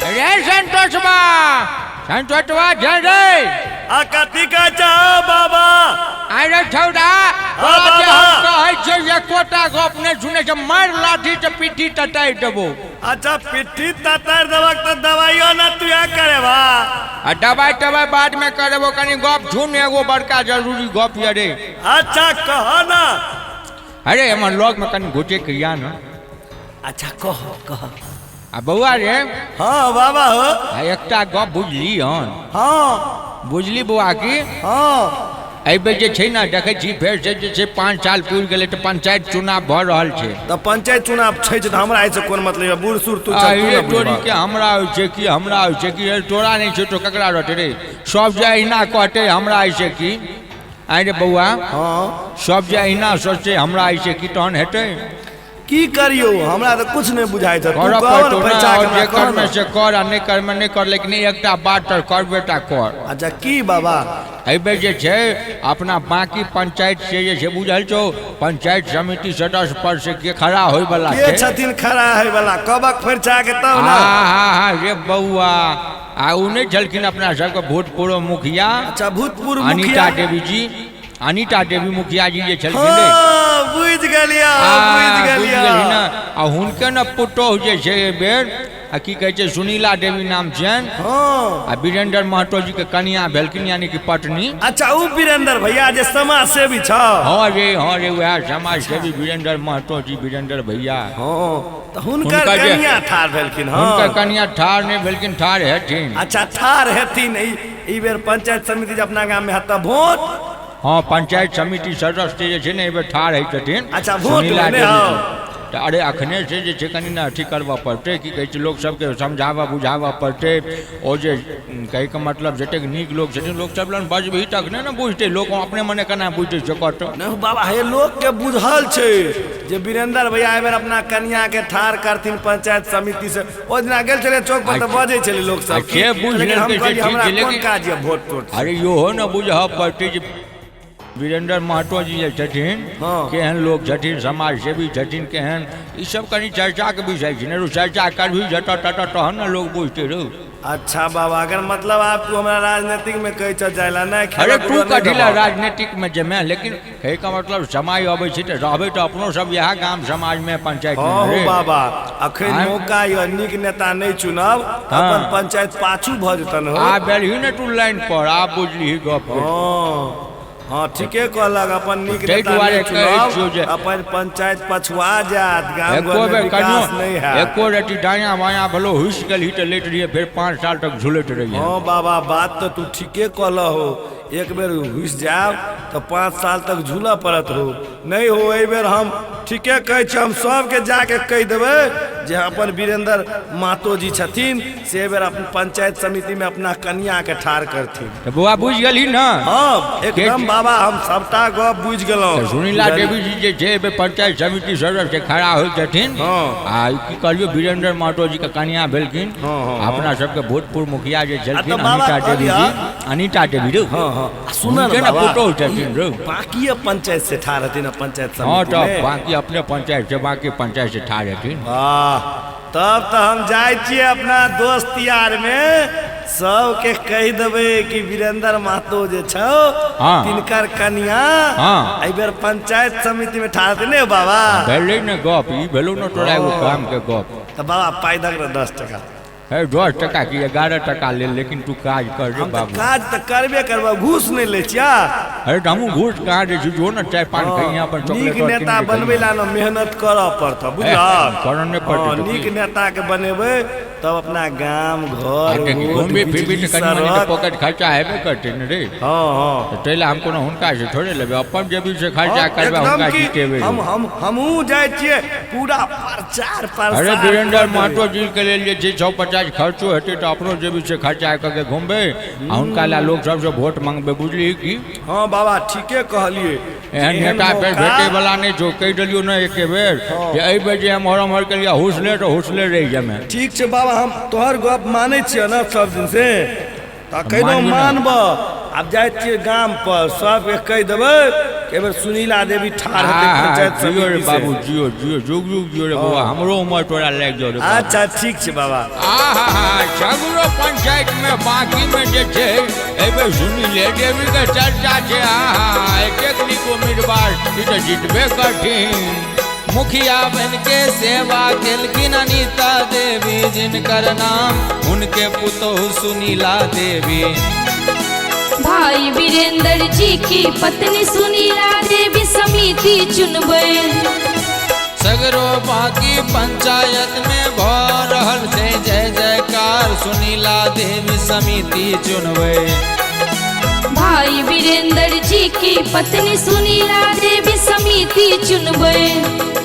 रे संतोषबा, संतोषबा जय रे। आ कथी कहै छह बाबा? अरे छौड़ा, हाँ, तोरा जे बाबा। हम कहै छियौ एकोटा गप नहि सुनै छै, मारि लाठी से पिट्ठी तटारि देबौ। अच्छा, पिट्ठी ततारि देबक तऽ दवाइयो न तू इएह करेबा? आ दवाइ तवाइ बाद मे करेबो, कनि गप सुन, एगो बड़का जरूरी गप यऽ रे। अच्छा, कह न। अरे हमर लग मे कनि घुटे के या न। अच्छा, कह कह। आ बौआ रे। हाँ बाबा हो। आ एकटा गप बुझली हन? हाँ। बुझली बौआ की? हाँ। एहि बेर जे छै ने, देखै छी फेर से जे छै 5 साल पुरि गेलै तऽ पंचायत चुनाव भऽ रहल छै। तऽ पंचायत चुनाव छै तऽ हमरा एहिसँ कोन मतलब यऽ? बूढ़ सूढ़ तू चल, तू अरे ने तोरी बुझबह। के, हमरा होइ छै की, हमरा होइ छै की? अरे तोरा नहि छै तो ककरा रहतै रे? सब जे अहिना कहतै हमरा एहिसँ की? आँय रे बौआ? हाँ। सब जे अहिना सोचतै हमरा एहिसँ की, तहन हेतै? की करियौ, हमरा तऽ कुछ नहि बुझाइ छै। तू करऽ कह पड़तौ ने, ने। पैसा आओर के हमरा जे कह करमे ने। से कर आ नहि करमे नहि कर, लेकिन एकटा बात तऽ करबे टा कर। अच्छा, की बाबा? एहि बेर जे छै अपना बाकी पंचायत से जे छै, बुझल छौ, पंचायत समिति सदस्य पर से के खड़ा होय वाला के छै? छथिन खड़ा होइ वाला? कबक फरिचा के तब ने। हाँ हाँ हाँ रे बौआ, आ ओ नहि छलखिन अपना सबके भूतपूर्व मुखिया? अच्छा, भूतपूर्व अनिता मुखिया। देवी जी, अनिता देवी मुखिया जी जे छलखिन रे। हाँ, बुझि गेलियै। आ, बुझि बुझि गेलियै। गेलही ने? आ हुनके ने पुतोहु जे छै एहि बेर, आ की कहै छै, सुनीला देवी नाम छियनि। हाँ। आ वीरेंद्र महतो जी के कनिया भेलखिन, यानी कि पत्नी। अच्छा, उ वीरेंद्र भैया जे समाज सेवी छ? हाँ रे, हाँ रे, वएह समाज सेवी वीरेंद्र महतो जी, वीरेंद्र भैया। हाँ, तऽ हुनकर हुनकर जे- कनिया ठाढ़ भेलखिन? हुनकर हँ। कनिया ठाढ़ नहि भेलखिन, ठाढ़ हेथिन। अच्छा, ठाढ़ हेथिन। ई ई बेर पंचायत समिति जे अपना गाम में हेत वोट? हाँ, पंचायत समिति सदस्य जे छै ने, एहि बेर ठाढ़ होइ छथिन। अच्छा, वोट सुनीला मे देवी हौ। जी। तऽ अरे अखने से जे छै कनि ने अथी करबऽ पड़तै, की कहै छै, लोक सबके समझाबऽ बुझाबऽ पड़तै। ओ जे कहैके मतलब जतेक नीक लोक छथिन, लोक सब लग बजबही तखने ने बुझतै। लोक अपने मने केना बुझतै से कहतौ। नहि हो बाबा, हे लोक के बुझल छै जे वीरेंद्र भैया एहि बेर अपना कनिया के ठाढ़ करथिन पंचायत समिति से। ओहि दिना गेल छलै चौक पर तऽ बजै छलै लोक आ सब। से बुझि लेकिन हम लेलकै से कहलियै ठीक हमरा छै, कोन लेकिन- काज यऽ वोट तोट से? अरे इहो ने बुझऽ पड़तै जे वीरेंद्र महतो जी जे छथिन, हाँ। केहन लोक छथिन, समाज सेवी छथिन केहन, ई सब कनि चर्चाके विषय छै ने। चर्चा करबही जतऽ ततऽ तहन ने लोक बुझतै रौ। अच्छा बाबा, अगर मतलब आब तू हमरा राजनीतिक में कहै छह जाय ला नहि? अरे खेलऽ तू कूदऽ नहि कथी लए देबह। राजनीतिक मे जेमे, लेकिन कहैके मतलब समय अबै छै तऽ रहबै तऽ अपनो सब इएह गाम समाजमे, पंचायत हाँ मे हो रे। बाबा, अखन आँय? मौका यऽ, नीक नेता नहि चुनब तऽ हाँ। अपन पंचायत पाछू भऽ जेतन हो। आब एलही ने तू लाइन पर, आब बुझलिही गप के। हाँ हाँ, ठीके कहलक, अपन नीक ताहि नेता दुआरे नहि कहै चुनब छियौ जे- अपन पंचायत पछुआ जायत, गाम एको घर में बेर विकास कनियो नहि हैत। एको रति दायाँ बायाँ भलो हुसि गेलही तऽ लेट रहियै, फेर 5 साल तक झुलैत रहियै। हाँ बाबा, बात तऽ तू ठीके कहलह हो। एक बेर घुसि जायब तऽ 5 साल तक झूलऽ पड़त हो। नहि हो, एहि बेर हम ठीके कहै छी, हम सबके जाके कहि देबै जे अपन वीरेंद्र महतो जी छथिन से एहि बेर अपन पंचायत समिति में अपना कनिया के ठाढ़ करथिन। तऽ बौआ, बुझि गेलही ने? हाँ, एकदम बाबा, हम सबटा गप बुझि गेलहुँ। तऽ सुनीला देवी जी जे छै एहि बेर पंचायत समिति सदस्य खड़ा होइ छथिन। हाँ। आ ई की कहलियौ, वीरेंद्र महतो जी के कनिया भेलखिन। हाँ, हाँ, अपना सबके भूतपूर्व मुखिया जे छलखिन आ तऽ बाबा अनिता देवी जी। कहलियै- अनिता देवी रो। हाँ हाँ, आ सुनऽ ने हुनके ने बाबा, पुतोहु छथिन रौ। बाकी पंचायत से ठाढ़ हथिन ने पंचायत हाँ। समिति तऽ में? बाकी अपने पंचायत से, बाकी पंचायत से ठाढ़ हेथिन। वाह, तब तऽ हम जाइ छियै अपना दोस्त यार में सबके कहि देबै कि वीरेंद्र महतो जे छौ, हाँ। तिनकर कनिया हाँ। एहि बेर पंचायत समिति में ठाढ़ हेतै ने बाबा? भेलै ने गप? ई भेलौ ने तोरा एगो काम के गप। तऽ बाबा, पाइ दक ने 10 टका। हे, 10 टका की, 11 टका लेल, लेकिन तू काज कर रे हम तऽ बाबू। काज तऽ करबे करबै, घूस नहि लै छियै। अरे तऽ हमहूँ घूस कहाँ दै छी? जो ने, चाय पान खइहे, अपन नीक चॉकलेट नेता बनबै ला ने मेहनत करऽ पड़तऽ, बुझलह? करऽ नहि पड़तै हाँ, तऽ नीक की? नेता के बनेबै तब अपना गाम घर, रोड, घूमबी फिरबी बिजली, तऽ कनि मनि तऽ सड़क। पॉकेट खर्चा हेबे करतै ने रे? हाँ हाँ। तऽ ताहि लए हम कोनो हुनका से थोड़े लेबै, अपन जेबी से खर्चा हाँ, करबै, एकदम हुनका की जितेबै। हम हम हमहूँ जाइ छियै पूरा प्रचार प्रसार अरे वीरेंद्र कऽ देबै। महतो जी के लेल जे छै 150 खर्चो हेतै तऽ अपनो जेबी से खर्चा कऽ के घुमबै आ हुनका लए लोक सबसँ वोट मंगबै, बुझलिही की? हाँ बाबा, ठीके कहलियै। एहन नेता फेर भेटै वाला नहि छौ। कहि देलियौ ने एके बेर जे एहि बेर जे एम्हर ओम्हर के लिए हुसले तऽ हुसले रहि जेमे। ठीक छै बाबा, हम तोहर गप मानै छियै ने सब दिन से, तऽ कहिनो मानबी ने। मानब। आब जाइ छियै गाम पर, सबके कहि देबै कि एहि बेर सुनीला देवी ठाढ़ हेतै आहा, पंचायत जियो रे समिति से। बाबू, जियो जियो, जुग जुग जियो रे बौआ, हमरो उमर तोरा लागि जाओ रे बाबू। अच्छा ठीक छै बाबा। आहा, सगरो पंचायत में बाकी में जे छै एहिबेर सुनीले देवी के चर्चा छै। आहा, एतेक नीक उम्मीदवार, ई तऽ जीतबे करथिन। मुखिया बन के सेवा केलखिन अनीता देवी जिनकर नाम, उनके पुतोहु सुनीला देवी। भाई वीरेंद्र जी की पत्नी सुनीला देवी समिति चुनबै। सगरो बाकी पंचायत में भ रहल छै जय जयकार, सुनीला देवी समिति चुनबै। भाई वीरेंद्र जी की पत्नी सुनीला देवी समिति चुनबै।